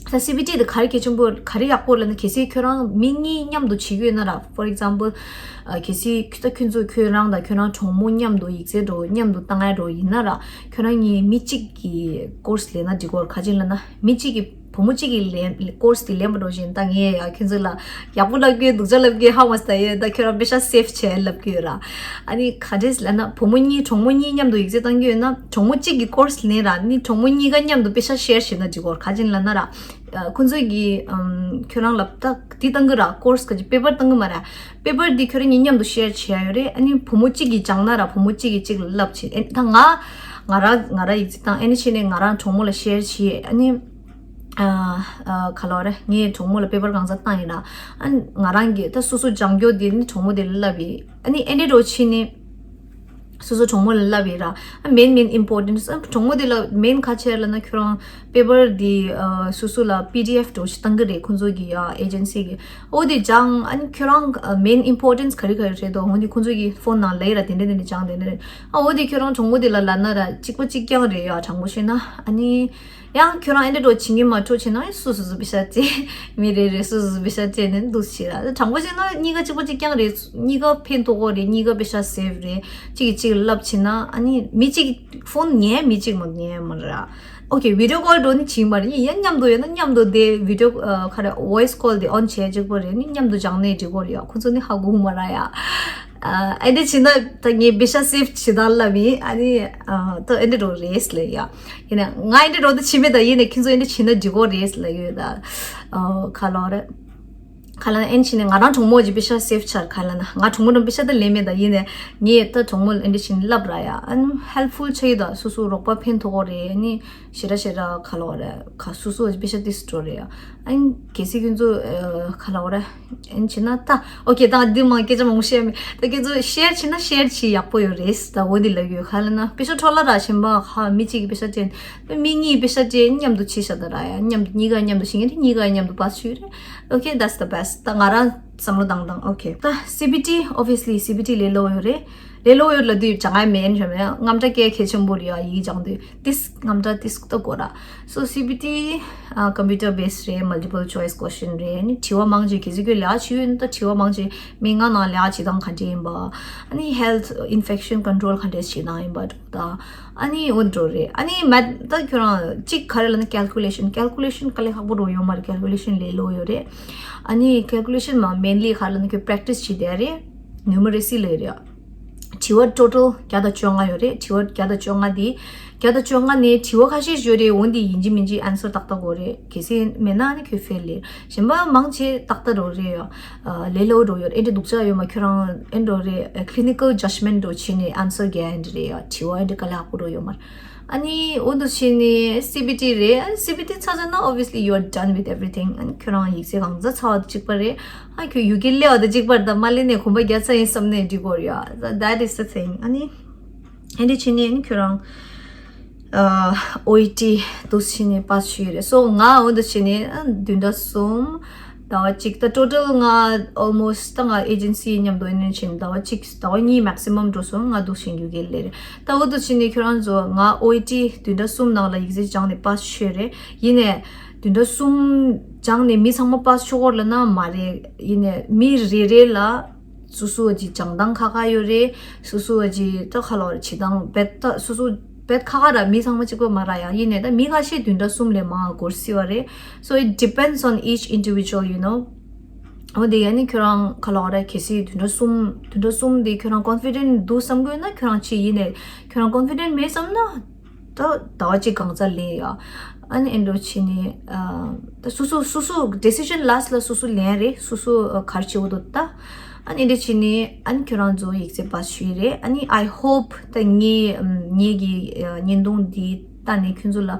ད་སི་བི་ཊི་དེ་ག་རེ་གལ་ཆེན་པོ་ག་རེ་ཡག་པོ་ལབ་ན་གལ་སྲིད་ཁྱོད་རང་མི་གཉིས་མཉམ་དུ་བྱེད་ཀྱི་ཡོད་ན་ར། ཕོར་ཨིག་ཛམ་པལ་གལ་སྲིད་ད་ཁྱོད་ཚོ་ཁྱོད་རང་དང་ཁྱོད་རང་གྲོགས་མོ་མཉམ་དུ་ཡིག་ཚད་འགྲོ་མཉམ་དུ་བཏང་ཡ་འགྲོ་ཡིན་ན་ར། ཁྱོད་རང་གཉིས་མི་གཅིག་གི་ཀོར་སི་ལེན་ན་འགྲིག་གོ། ག་ཅི་ལབ་ན་མི་གཅིག་གི་བུ་མོ་གཅིག་གིས་ལེན་ཀོར་སི་དེ་ལེན་པ་འགྲོ་བཞིན་ད་ངས་ཡ་ཁྱོད་ཚོ་ལ་ཡག་པོ་ལབ་ཀྱི་ཡོད་སྡུག་ཅག་ལབ་ཀྱི་ཡོད་ཧ་མ་སྟ་ཡོད། ད་ཁྱོད་རང་པེ་ཤ་སེབ་བྱས་ལབ་ཀྱི་ཡོད་ར། ཨ་ནི་ག་འདྲས་ལབ་ན་བུ་མོ་གཉིས་གྲོགས་མོ་གཉིས་མཉམ་དུ་ཡིག་ཚད་བཏང་གི་ཡོད་ན་གྲོགས་མོ་གཅིག་གིས་ཀོར་སི་ལེན་ར། ཨ་ནི་གྲོགས་མོ་གཉིས་ཀ་མཉམ་དུ་པེ་ཤ་ཤེར་བྱས་ན་འགྲིག་གོ། ག་ཅི་ལབ་ན་ར་ཁོང་ཚོ་གིས་ཁྱོད་རང་ལ་ད་འདི་བཏང་གི་ར། ཀོར་སི་ག་ཅི་པེ་པར་བཏང་གི་མ་ར། པེ་པར་འདི་ཁྱོད་རང་གཉིས་མཉམ་དུ་ཤེར་བྱས་ཡོད་རེད། ཨ་ནི་བུ་མོ་གཅིག་གིས་སྦྱངས་ན་ར་བུ་མོ་གཅིག་གིས་གཅིག་ལ་བསླབ་བྱས། ཨ་ནི་ད་ང་ང་ར་ང་ར་ཡིག་ཚད་བཏང་། ཨ་ནི་ཕྱིན་ནས་ང་རང་གྲོགས་མོ་ལ་ཤེར་བྱས། ཨ་ནི། ཨ་ཨ་ག་ལབ་རེད། ངས་གྲོགས་མོ་ལ་པེ་པར་གང་ཚ་བཏང་ཡིན་ན། ཨ་ནི་ང་རང་གིས་ད་སོ་སོ་སྦྱང་རྒྱུ་དེ་ནི་གྲོགས་མོ་དེ་ལ་བསླབ་ཡིན། ཨ་ནི་ཨེ་འདྲ་འགྲོ་ཕྱིན་ནི། སོ་སོ་གྲོགས་མོ་ལ་ལབ་ཡིན་ར། ཨ་main main important གྲོགས་མོ་དེ་ལ་main ག་བྱས་ལབ་ན་ཁྱོད་རང་paper དེ་ཨ་སོ་སོ་ལ་PDF འདྲ་བོ་ཞིག་བཏང་གི་རེད། ཁོང་ཚོ་གི་ཡ་agency གི། འོ་དེ་སྦྱང་། ཨ་ནི་ཁྱོད་རང་ཨ་main importance ག་རེ་ག་རེ་རེད་དོ། འོ་དེ་ཁོང་ཚོ་གི་phone ནང་ལབ་ཡིན་ར། དེ་འདྲ་དེ་འདྲ་སྦྱང་དེ་འདྲ་རེད། ཨ་འོ་དེ་ཁྱོད་རང་གྲོགས་མོ་དེ་ལ་ལབ་ན་ར་གཅིག་པ་གཅིག་རྐྱང་རེད་ཡ། དྲང་པོ་བཤད་ན། ཨ་ནི་ཡང་ཁྱོད་རང་ཨེ་འདྲ་འདྲ་བོ་བྱེད་ཀྱི་མ་འཕྲོ་བྱེད་ན་སོ་སོ་སོ་པེ་ཤ་སྤྲད། མི་རེ་རེ་སོ་སོ་སོ་པེ་ཤ་སྤྲད་ནས་འདུག་བྱེད་ར། དྲང་པོ་བཤད་ན་གཉིས་ཀ་གཅིག་པ་གཅིག་རྐྱང་རེད། གཉིས་ཀ་ཕན་ཐོགས་ཀྱི་རེད། གཉིས་ཀ་པེ་ཤ་save རེད། གཅིག་གིས་གཅིག་ལ་ལབ་བྱེད་ན་ཨ་ནི་མི་གཅིག་phone ཉན་མི་གཅིག་མ་ཉན་མ་ར། Okay video call འགྲོ་ནི་བྱེད་མ་རེད། ཡིན་ཡང་མཉམ་དུ་ཡོད་ན་མཉམ་དུ་དེ་video ཨ་ག་རེ་voice call དེ་on བྱས་གཅིག་པོ་རེད། ནི་མཉམ་དུ་སྦྱང་ནས་འགྲིག་གོ་རེད་ཡ། ཁོ་ཚོ་ནི་ཧ་གོ་མ་ར་ཡ། ཨ་ཨེ་འདྲ་བྱེད་ན་ད་ངས་པེ་ཤ་save བྱེད་སྟངས་ལབ་ཡིན། ཨ་ནི་ཨ་ད་ཨེ་འདྲ་འགྲོ་རེད་ལབ་ཡ། ཡིན་ན་ང་ཨེ་འདྲ་འགྲོ་ད་བྱེད་མེད། ད་ཡིན་ནས་ཁྱེད་ཚོ་ཨེ་འདྲ་བྱེད་ན་འགྲིག་གོ་རེད་ལབ་ཡོད་ད། ཨ་ག་ལབ་རེད། ག་ལབ་ན་ཨེ་འདྲ་བྱེད་ནས་ང་རང་གྲོགས་མོ་གྱི་པེ་ཤ་save ཆགས། ག་ལབ་ན་ང་གྲོགས་མོ་རང་པེ་ཤ་ད་ལེན་མེད། ད་ཡིན་ནས་ངས་ད་གྲོགས་མོ་ལ་ཨེ་འདྲ་བྱེད་ནས་ལབ་ར་ཡ། ཨ་ནི་helpful ཆགས་ཡོད་ད། སོ་སོ་རོགས་པ་ཕན་ཐོགས་གོ་རེད། ཨ་ནི་ཞེ་དྲག་ཞེ་དྲག་ག་ལབ་རེད། ག་སོ་སོ་གྱི་པེ་ཤ་ཏིས་འགྲོ་རེད་ཡ། ཨ་ནི་གལ་སྲིད་ཁྱེད་ཚོ་ཨ་ག་ལབ་རེད། ཨེ་འདྲ་བྱེད་ན་ད། Okay ད་འདི་མང་སྐད་ཆ་མང་པོ་བཤད་མེད། ད་ཁྱེད་ཚོ་share བྱེད་ན་share བྱེད་ཡག་པོ་ཡོད་རེད། ད་འོ་འདི་ལབ་ཡོད། ག་ལབ་ན་པེ་ཤ་འཕྲོ་བརླག་ར་གཞན་པ་ཧ་མི་གཅིག་གི་པེ་ཤ་སྤྲད། མི་གཉིས་པེ་ཤ་སྤྲད། མཉམ་དུ་ཕྱི་ཤ་ད་ར་ཡ། མཉམ་དུ་གཉིས་ཀ་མཉམ་དུ་ཤི་ངེས་དེ་གཉིས་ཀ་མཉམ་དུ་པ་སུ་ཡོད་རེད། Okay that's the best. ད་ང་རང་བསམ་བློ་བཏང་སྟངས། Okay ད་CBT obviously CBT ལས་སླ་པོ་ཡོད་རེད། ལས་སླ་པོ་ཡོད་ལབ་དུས་བྱ་ངའི་མེན་ཤ་མེ་དངངས་སྐྲག་སྐད་གལ་ཆེན་པོ་རེད་ཡ། ཡིག་སྦྱང་དུས་ཏིས་དངངས་སྐྲག་ཏིས་ཏོ་གོ་ར། So CBT ཨ་computer based རེད། multiple choice question རེད། ནི་དྲི་བ་མང་ཆེ་གལ་སྲིད་ཁྱོད་ལས་ཀ་བྱེད་ཡོད་ན་ད་དྲི་བ་མང་ཆེ་མི་ང་ནང་ལས་ཀ་བྱེད་སྟངས་ག་འདྲ་ཡིན་པ། ཨ་ནི་health infection control ག་འདྲ་བྱེད་སྟངས་ཡིན་པ། ད་ཨ་ནི་འོ་འདྲ་རེད། ཨ་ནི་math ད་ཁྱོད་རང་གཅིག་ག་རེ་ལབ་ན་calculation calculation དཀའ་ལས་ཁག་པོ་འདྲ་ཡོད་མ་རེད། calculation ལས་སླ་པོ་ཡོད་རེད། ཨ་ནི་calculation མ་mainly ག་རེ་ལབ་ན་ཁྱོད་practice བྱེད་བསྡད་རེད། numeracy ལས་རེད། དྲི་བ་total བརྒྱ་དང་བཅོ་ལྔ་ཡོད་རེད། དྲི་བ་བརྒྱ་དང་བཅོ་ལྔ་དེ་བརྒྱ་དང་བཅོ་ལྔ་ནས་དྲི་བ་ཁ་ཤས་ཤིག་ཡོད་རེད། འོ་འདི་ཡིན་གཅིག་མིན་གཅིག་answer ཏག་ཏག་དགོས་རེད། གལ་སྲིད་མེད་ན་ནི་ཁྱོད་fail རེད། གཞན་པ་མང་ཆེ་ཏག་ཏག་འགྲོ་རེད་ཡ། ལས་སླ་པོ་འགྲོ་ཡོད། ཨེ་འདྲ་སྡུག་ཅག་ཡོད་མ། ཁྱོད་རང་ཨེ་འགྲོ་རེད། clinical judgment འགྲོ་བྱས་ནས་answer རྒྱག་ཡ་འདི་རེད་ཡ། དྲི་བ་ཨེ་འདྲ་དཀའ་ལས་ཁག་པོ་འགྲོ་ཡོད་མ་རེད། ཨ་ནི་འོ་འདུག་བྱས་ནས་CBT རེད། CBT ཚར་ཚར་ན་obviously you are done with everything. ཨ་ནི་ཁྱོད་རང་ཡིག་ཚད་གང་ཚ་ཚར་བ་དང་གཅིག་པ་རེད། ཨ་ཁྱོད་ཡུལ་གྱར་སླེབས་པ་དང་གཅིག་པ་རེད། ད་མ་སླེབས་ནས་གོམ་པ་རྒྱག་ཚར་ཡིན་བསམ་ནས་འགྲིག་གོ་རེད་ཡ། That is the thing. ཨ་ནི་ཨེ་འདྲ་བྱས་ནས་ཨ་ནི་ཁྱོད་རང་ཨ་OET འདུག་བྱས་ནས་པ་ཞུས་རེད། So ང་འོ་འདུག་བྱས་ནས་ཨ་བདུན་ཕྲག་གསུམ་ཟླ་བ་གཅིག་ད་total ང་almost ད་ང་agency མཉམ་དུ་ཨེ་འདྲ་བྱས་ནས་ཟླ་བ་གཅིག་ཟླ་བ་གཉིས་maximum འགྲོ་སོང་། ང་འདུག་བྱས་ནས་ཡུལ་གྱར་སླེབས་རེད། ད་འོ་འདུག་བྱས་ནས་ཁྱོད་རང་ཚོ་ང་OET བདུན་ཕྲག་གསུམ་ནང་ལ་ཡིག་ཚད་སྦྱངས་ནས་པ་ཞུས་རེད། ཡིན་ནས་བདུན་ཕྲག་གསུམ་སྦྱངས་ནས་མི་ཚང་མ་པ་ཆོག་གོ་ལབ་ན་མ་རེད། ཡིན་ནས་མི་རེ་རེ་ལ་སོ་སོ་གི་སྦྱང་སྟངས་ཁག་ཁག་ཡོད་རེད། སོ་སོ་གི་ད་ག་ལབ་རེད། བྱེད་སྟངས་རྦད་ད་སོ་སོ་རྦད་ཁག་ཁག་ར། མི་ཚང་མ་གཅིག་པ་མ་རེད་ཡ། ཡིན་ནས་ད་མི་ཁ་ཤས་བདུན་ཕྲག་གསུམ་ལས་མང་བ་འགོར་སྲིད་པ་རེད། So it depends on each individual, you know. འོ་དེ་ཡ་ནི་ཁྱོད་རང་ག་ལབ་རེད། གལ་སྲིད་བདུན་ཕྲག་གསུམ་བདུན་ཕྲག་གསུམ་དེ་ཁྱོད་རང་confident འདུག་བསམ་གི་ཡོད་ན་ཁྱོད་རང་བྱེད། ཡིན་ནས་ཁྱོད་རང་confident མེད་བསམ་ན་ད་ཟླ་བ་གཅིག་གང་ཚ་ལེན་ཡ། ཨ་ནི་ཨེ་འདྲ་བྱས་ནས་ཨ་ད་སོ་སོ་སོ་སོ་decision last ལ་སོ་སོ་ལེན་རེད། སོ་སོ་ཨ་ག་རེ་བྱེད་དགོས་འདུག་ད། ཨ་ནི་ཨེ་འདྲ་བྱས་ནས་ཨ་ནི་ཁྱོད་རང་ཚོ་ཡིག་ཚད་པ་ཞུས་རེད། ཨ་ནི་I hope ད་ངའི་ཨམ་ངའི་གི་ཨ་བརྙན་ཐུང་འདི་ལྟ་ནས་ཁྱོད་ཚོ་ལ་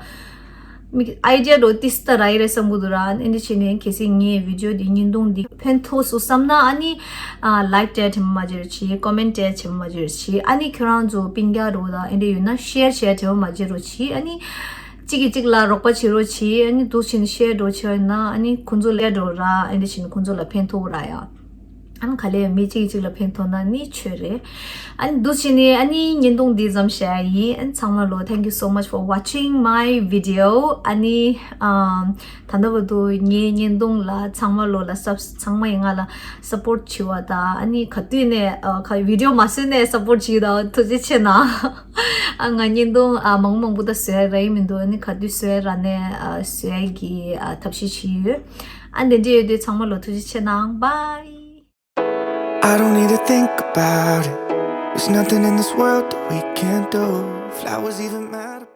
མི་idea འདྲ་ཏིས་ལྟ་རག་གི་རེད་བསམ་གི་འདུག་ར། ཨ་ནི་ཨེ་འདྲ་བྱས་ནས་གལ་སྲིད་ངའི་video འདི་བརྙན་ཐུང་འདི་ཕན་ཐོགས་སོང་བསམ་ན་ཨ་ནི་ཨ་like བྱས་དྲན་པ་མ་བརྗེད་རོགས་གྱིས། comment བྱས་དྲན་པ་མ་བརྗེད་རོགས་གྱིས། ཨ་ནི་ཁྱོད་རང་ཚོ་སྤུན་ཀྱག་འདྲ་དང་ཨེ་འདྲ་ཡོད་ན་share བྱས་དྲན་པ་མ་བརྗེད་རོགས་གྱིས། ཨ་ནི་གཅིག་གིས་གཅིག་ལ་རོགས་པ་བྱེད་རོགས་གྱིས། ཨ་ནི་འདུག་བྱས་ནས་share འདྲ་བྱས་ཡོད་ན་ཨ་ནི་ཁོང་ཚོ་ལ་འདྲ་ར། ཨེ་འདྲ་བྱས་ནས་ཁོང་ཚོ་ལ་ཕན་ཐོགས་ར་ཡ། ཨ་ནི་ག་ལེ་མི་གཅིག་གིས་གཅིག་ལ་ཕན་ཐོགས་ན་ནི་ཆོས་རེད། ཨ་ནི་འདུག་བྱས་ནས་ཨ་ནི་བརྙན་ཐུང་འདི་ཙམ་བཤད་ཡ་ཡིན། ཨ་ནི་ཚང་མ་ལོ། Thank you so much for watching my video. ཨ་ནི་ཨམ་ད་ལྟ་བར་དུ་ངའི་བརྙན་ཐུང་ལ་ཚང་མ་ལོ་ལ་sub ཚང་མ་ཡིན་ང་ལ་support བྱེད་པ་དང་ཨ་ནི་ག་དུས་ནས་ཨ་ག་video མ་བཟོས་ནས་support བྱེད་པ་དང་ཐུགས་རྗེ་ཆེ་གནང་། ཨ་ང་བརྙན་ཐུང་ཨ་མང་མང་པོ་ད་བཟོ་ཡ་རག་གི་མི་འདུག་ཨ་ནི་ག་དུས་བཟོ་ཡ་རག་ནས་ཨ་བཟོ་ཡ་གི་ཨ་ཐབས་ཤེས་བྱེད་ཡོད། ཨ་འདི་འདྲ་ཡོད་དུས་ཚང་མ་ལོ་ཐུགས་རྗེ་ཆེ་གནང་། Bye. I don't need to think about it. There's nothing in this world that we can't do. Flowers even matter.